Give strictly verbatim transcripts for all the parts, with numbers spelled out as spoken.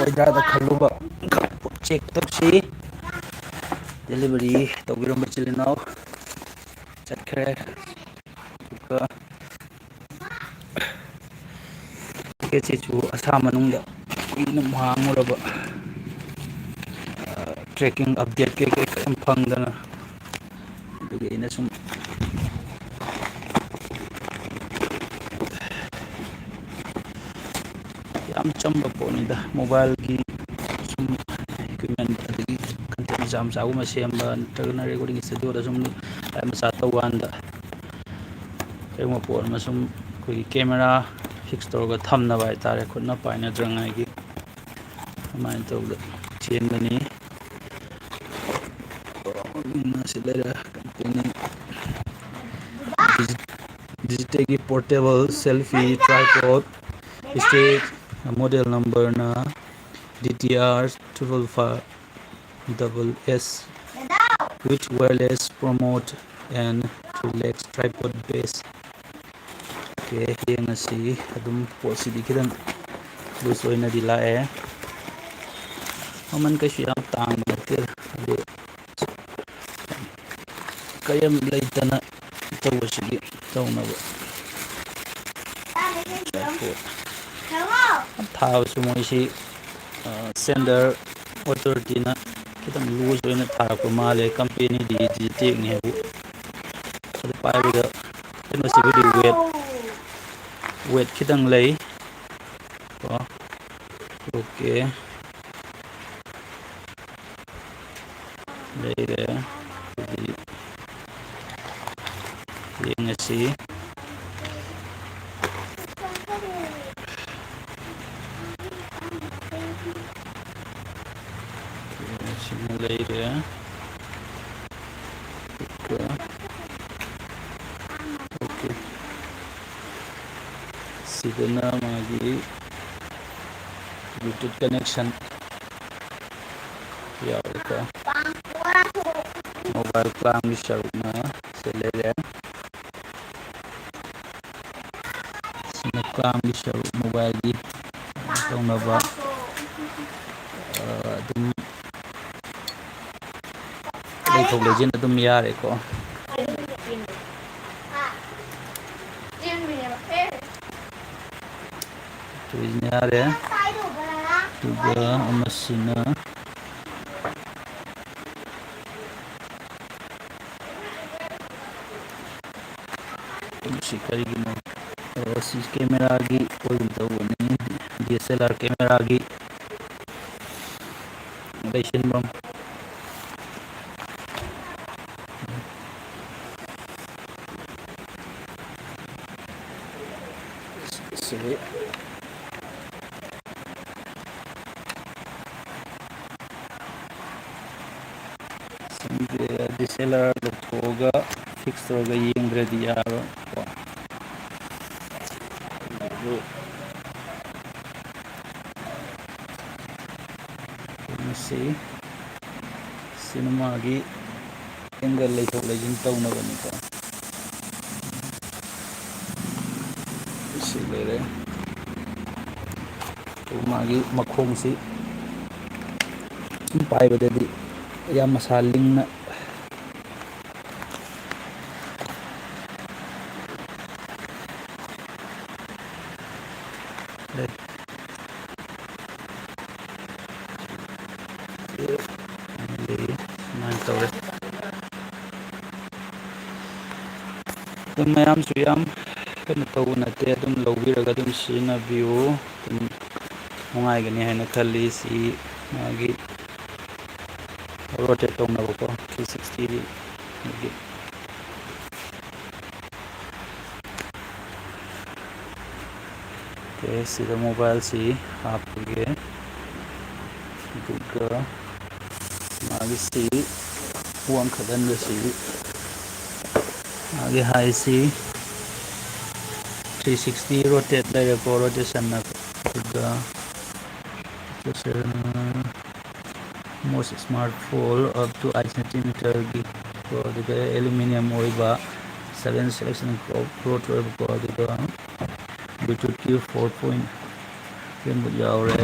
ꯀꯩꯗꯥꯗ ꯈꯜꯂꯨꯕ ꯆꯦꯛ ꯇꯧꯁꯤ꯫ ꯗꯦꯂꯤꯚꯔꯤ ꯇꯧꯕꯤꯔꯝꯕ ꯏꯆꯤꯜ ꯏꯅꯥꯎ ꯆꯠꯈ꯭ꯔꯦ꯫ ꯑꯗꯨꯒ ꯄꯦꯀꯦꯠꯁꯤꯁꯨ ꯑꯁꯥ ꯃꯅꯨꯡꯗ ꯀꯨꯏꯅ ꯃꯥꯡꯉꯨꯔꯕ, ꯇ꯭ꯔꯦꯀꯤꯡ ꯑꯞꯗꯦꯠ ꯀꯩꯀꯩ ꯀꯔꯤꯝ ꯐꯪꯗꯅ, ꯑꯗꯨꯒꯤ ꯑꯩꯅ ꯁꯨꯝ ꯌꯥꯝ ꯆꯝꯕ ꯄꯣꯠꯅꯤꯗ, ꯃꯣꯕꯥꯏꯜꯒꯤ ꯁꯨꯝ ꯏꯀ꯭ꯋꯤꯞꯃꯦꯟ, ꯑꯗꯒꯤ ꯀꯟꯇꯦꯟ ꯃꯆꯥ ꯃꯆꯥꯒꯨꯝꯕ ꯁꯦꯝꯕ ꯅꯠꯇ꯭ꯔꯒꯅ ꯔꯦꯀꯣꯔꯗꯤꯡ ꯁ꯭ꯇꯨꯗꯤꯑꯣꯗ ꯁꯨꯝ ꯃꯆꯥ ꯇꯧꯕ ꯀꯥꯟꯗ ꯀꯔꯤꯒꯨꯝꯕ ꯄꯣꯠ ꯑꯃ ꯁꯨꯝ ꯑꯩꯈꯣꯏꯒꯤ ꯀꯦꯃꯦꯔꯥ ꯐꯤꯛꯁ ꯇꯧꯔꯒ ꯊꯝꯅꯕ ꯍꯥꯏꯇꯥꯔꯦ, ꯈꯨꯠꯅ ꯄꯥꯏꯅꯗ꯭ꯔꯉꯥꯏꯒꯤ, ꯑꯗꯨꯃꯥꯏꯅ ꯇꯧꯕꯗ ꯆꯦꯟꯕꯅꯤ꯫ ꯁꯤ ꯂꯩꯔꯦ ꯀꯝꯄꯦꯅꯤ꯫ Digitech ꯒꯤ portable selfie tripod, ꯁ꯭ꯇꯦꯛ, ꯃꯣꯗꯦꯜ ꯅꯝꯕꯔꯅ D T R triple five double S with wireless promote and relax tripod base. Okay, ꯌꯦꯡꯉꯁꯤ꯫ ꯑꯗꯨꯝ ꯄꯣꯠꯁꯤꯗꯤ ꯈꯤꯇꯪ ꯂꯨꯖ ꯑꯣꯏꯅꯗꯤ ꯂꯥꯛꯑꯦ꯫ ꯃꯃꯜ ꯀꯩꯁꯨ ꯌꯥꯝ ꯇꯥꯡꯕ ꯅꯠꯇꯦ, ꯑꯗꯨ ꯀꯔꯤꯝ ꯂꯩꯇꯅ ꯇꯧꯕꯁꯤꯒꯤ ꯇꯧꯅꯕ꯫ ꯊꯥꯕꯁꯨ ꯃꯣꯏꯁꯤ ꯁꯦꯟꯗꯔ ꯑꯣꯊꯣꯔꯤꯇꯤꯅ ꯈꯤꯇꯪ ꯂꯨꯖ ꯑꯣꯏꯅ ꯊꯥꯔꯛꯄ ꯃꯥꯜꯂꯦ꯫ ꯀꯝꯄꯦꯅꯤꯗꯤ Digitech ꯅꯤ ꯍꯥꯏꯕꯨ꯫ ꯑꯗꯨ ꯄꯥꯏꯕꯗ ꯀꯩꯅꯣꯁꯤꯕꯨꯗꯤ ꯋꯦꯠ, ꯋꯦꯠ ꯈꯤꯇꯪ ꯂꯩ ꯀꯣ꯫ ꯑꯣꯀꯦ꯫ ꯂꯩꯔꯦ꯫ ꯑꯗꯨꯗꯤ ꯌꯦꯡꯉꯁꯤ꯫ ꯁꯤꯃ ꯂꯩꯔꯦ꯫ ꯑꯗꯨꯒ, ꯑꯣꯀꯦ꯫ ꯁꯤꯗꯅ ꯃꯥꯒꯤ Bluetooth connection ꯌꯥꯎꯔꯦꯀꯣ꯫ Mobile clamp ꯒꯤ ꯁꯔꯨꯛꯅ ꯁꯤ ꯂꯩꯔꯦ꯫ ꯁꯤꯅ clamp ꯒꯤ ꯁꯔꯨꯛ, mobile ꯒꯤ ꯇꯧꯅꯕ꯫ ꯑ, ꯑꯗꯨꯝ ꯂꯩꯊꯣꯛ ꯂꯩꯁꯤꯟ ꯑꯗꯨꯝ ꯌꯥꯔꯦꯀꯣ꯫ ꯇꯨꯏꯁꯤꯅ ꯌꯥꯔꯦ꯫ ꯑꯗꯨꯒ ꯑꯃꯁꯤꯅ ꯁꯤ ꯀꯔꯤꯒꯤꯅꯣ? ꯑꯣ, ꯁꯤ ꯀꯦꯃꯦꯔꯥꯒꯤ ꯑꯣꯏꯒꯨꯝ ꯇꯧꯕꯅꯤ, ꯗꯤ ꯑꯦꯁ ꯑꯦꯜ ꯑꯥꯔ ꯀꯦꯃꯦꯔꯥꯒꯤ ꯂꯩꯁꯤꯟꯐꯝ꯫ ꯁꯤ ꯁꯤꯡꯁꯦ ꯗꯤ ꯑꯦꯁ ꯑꯦꯜ ꯑꯥꯔ ꯂꯧꯊꯣꯛꯑꯒ ꯐꯤꯛꯁ ꯇꯧꯔꯒ ꯌꯦꯡꯗ꯭ꯔꯗꯤ ꯌꯥꯔꯣꯏꯀꯣ꯫ ꯑꯗꯨ ꯃꯁꯤ ꯁꯤꯅꯦꯃꯥꯒꯤ ꯑꯦꯡꯒꯜ ꯂꯩꯊꯣꯛ ꯂꯩꯁꯤꯟ ꯇꯧꯅꯕꯅꯤꯀꯣ꯫ ꯁꯤ ꯂꯩꯔꯦ꯫ ꯑꯗꯨ ꯃꯥꯒꯤ ꯃꯈꯣꯡꯁꯤ ꯁꯨꯝ ꯄꯥꯏꯕꯗꯗꯤ ꯌꯥꯝ ꯃꯁꯥ ꯂꯤꯡꯅ ꯂꯩ꯫ ꯁꯨꯃꯥꯏꯅ ꯇꯧꯔꯦ꯫ ꯑꯗꯨꯝ ꯃꯌꯥꯝꯁꯨ ꯌꯥꯝ ꯀꯩꯅꯣ ꯇꯧꯕ ꯅꯠꯇꯦ, ꯑꯗꯨꯝ ꯂꯧꯕꯤꯔꯒ ꯑꯗꯨꯝ ꯁꯤꯖꯤꯟꯅꯕꯤꯌꯨ꯫ ꯑꯗꯨꯝ ꯅꯨꯡꯉꯥꯏꯒꯅꯤ ꯍꯥꯏꯅ ꯈꯜꯂꯤ꯫ ꯁꯤ ꯃꯥꯒꯤ ꯔꯣꯇꯦꯠ ꯇꯧꯅꯕꯀꯣ, ꯊ꯭ꯔꯤ ꯁꯤꯛꯁꯇꯤꯗꯤ꯫ ꯑꯣꯀꯦ, ꯁꯤꯗ ꯃꯣꯕꯥꯏꯜꯁꯤ ꯍꯥꯞꯄꯒꯦ꯫ ꯑꯗꯨꯒ ꯃꯥꯒꯤꯁꯤ ꯋꯥꯡꯈꯠꯍꯟꯕꯁꯤ, ꯃꯥꯒꯤ ꯍꯥꯏꯁꯤ ꯊ꯭ꯔꯤ ꯁꯤꯛꯁꯇꯤ ꯔꯣꯇꯦꯠ ꯂꯩꯔꯦꯀꯣ, ꯔꯣꯇꯦꯁꯟꯅ꯫ ꯑꯗꯨꯒ most smart phone up to eight ꯁꯦꯟꯇꯤꯃꯤꯇꯔꯒꯤ ꯀꯣ, ꯑꯗꯨꯒ ꯑꯦꯂꯨꯃꯤꯅꯤꯌꯝ ꯑꯣꯏꯕ ꯁꯚꯦꯟ ꯁꯦꯂꯦꯛꯁꯟ ꯀ꯭ꯂꯣꯠ ꯑꯣꯏꯕꯀꯣ, ꯑꯗꯨꯒ ꯕ꯭ꯂꯨꯇꯨꯠꯀꯤ ꯐꯣꯔ ꯄꯣꯏꯟ ꯌꯥꯎꯔꯦ꯫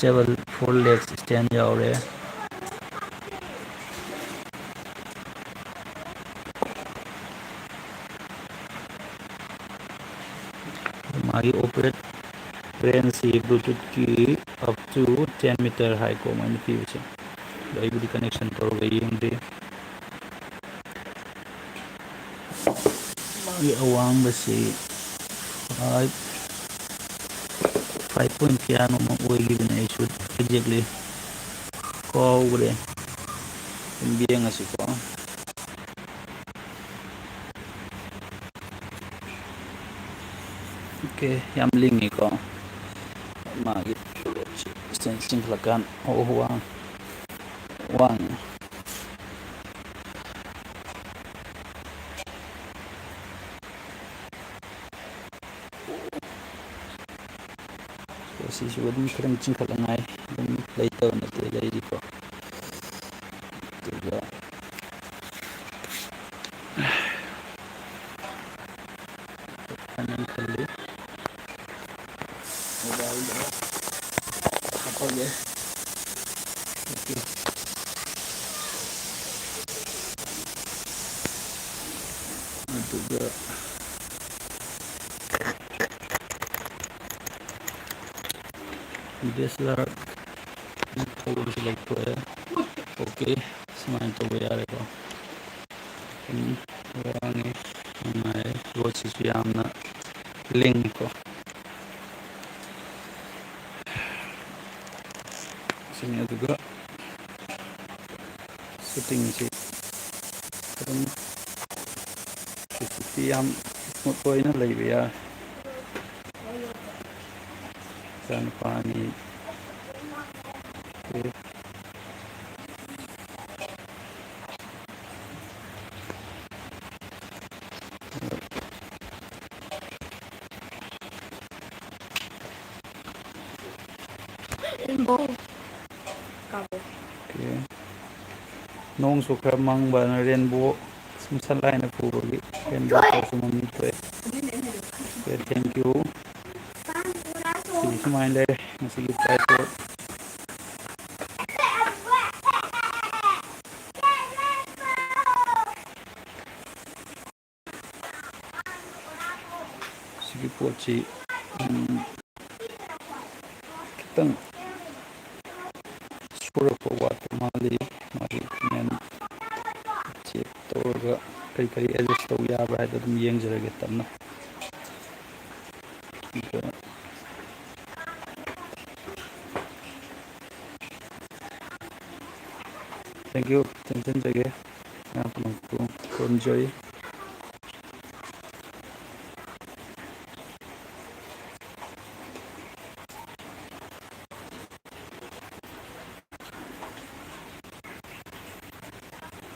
Adjustable four legs stand ꯌꯥꯎꯔꯦ꯫ ꯃꯥꯒꯤ operate range ꯁꯤ Bluetooth ꯀꯤ up to ten meter ꯍꯥꯏ ꯀꯣ ꯃꯣꯏꯅ ꯄꯤꯕꯁꯦ꯫ ꯑꯗꯣ ꯑꯩꯕꯨꯗꯤ connection ꯇꯧꯔꯒ ꯌꯦꯡꯗ꯭ꯔꯤ꯫ ꯃꯥꯒꯤ ꯑꯋꯥꯡꯕꯁꯤ five, five point ꯀꯌꯥꯅꯣꯃ ꯑꯣꯏꯈꯤꯕꯅꯦ, ꯑꯩꯁꯨ exactly ꯀꯥꯎꯈ꯭ꯔꯦ꯫ ꯑꯗꯨꯝ ꯌꯦꯡꯉꯁꯤꯀꯣ꯫ Okay, ꯌꯥꯝ ꯂꯤꯡꯉꯤꯀꯣ꯫ ꯃꯥꯒꯤ ꯆꯤꯡꯈꯠꯂꯀꯥꯟ, ꯑꯣ, ꯋꯥꯡ-, ꯋꯥꯡꯉꯤ꯫ ꯁꯤꯁꯨ ꯑꯗꯨꯝ ꯈꯤꯇꯪ ꯆꯤꯡꯈꯠꯅꯉꯥꯏ ꯑꯗꯨꯝ ꯂꯩꯇꯕ ꯅꯠꯇꯦ, ꯂꯩꯔꯤꯀꯣ꯫ ꯑꯗꯨꯒ ꯐꯅꯦꯛ ꯈꯜꯂꯤ꯫ Mobileꯗ ꯍꯥꯞꯄꯒꯦ꯫ Okay꯫ ꯑꯗꯨꯒ DSLR ꯐꯣꯇꯣꯁꯨ ꯂꯧꯊꯣꯛꯑꯦ꯫ Okay, ꯁꯨꯃꯥꯏꯅ ꯇꯧꯕ ꯌꯥꯔꯦꯀꯣ꯫ ꯑꯗꯨꯝ ꯋꯥꯡꯉꯦ, ꯅꯨꯡꯉꯥꯏꯔꯦ꯫ ꯄꯣꯠꯁꯤꯁꯨ ꯌꯥꯝꯅ ꯂꯤꯡꯉꯤꯀꯣ꯫ ꯁꯤꯅꯤ꯫ ꯑꯗꯨꯒ shootingꯁꯤ ꯑꯗꯨꯝ ꯍꯧꯖꯤꯛꯇꯤ ꯌꯥꯝ smooth ꯑꯣꯏꯅ ꯂꯩꯕ ꯌꯥꯔꯦ꯫ ꯏꯆꯥꯅꯨꯄꯥ ꯑꯅꯤ꯫ Rainbow. ꯀꯥꯕꯣ꯫ Okay꯫ ꯅꯣꯡꯁꯨ ꯈꯔ ꯃꯪꯕꯅ rainbow ꯁꯨꯝ sunlightꯅ ꯐꯨꯕꯒꯤ rainbow ꯈꯔꯁꯨ ꯃꯃꯤꯡ ꯊꯣꯛꯑꯦ꯫ Okay, thank you꯫ ꯁꯤꯗꯤ ꯁꯨꯃꯥꯏꯅ ꯂꯩꯔꯦ ꯉꯁꯤꯒꯤ tripod꯫ ꯁꯤ, ꯎꯝ, ꯈꯤꯇꯪ ꯁꯨꯔꯛꯄ ꯋꯥꯠꯄ ꯃꯥꯜꯂꯤ꯫ ꯃꯥꯒꯤ ꯃꯦꯟ ꯆꯦꯛ ꯇꯧꯔꯒ ꯀꯔꯤ ꯀꯔꯤ ꯑꯦꯗꯖꯁ ꯇꯧꯕ ꯌꯥꯕ꯭ꯔꯥ ꯍꯥꯏꯗꯣ ꯑꯗꯨꯝ ꯌꯦꯡꯖꯔꯒꯦ ꯇꯞꯅ꯫ ꯑꯗꯨꯒ thank you, ꯇꯦꯟꯁꯟꯖꯒꯦ꯫ ꯃꯌꯥꯝ ꯄꯨꯝꯅꯃꯛꯄꯨ ꯈꯨꯔꯨꯝꯖꯔꯤ꯫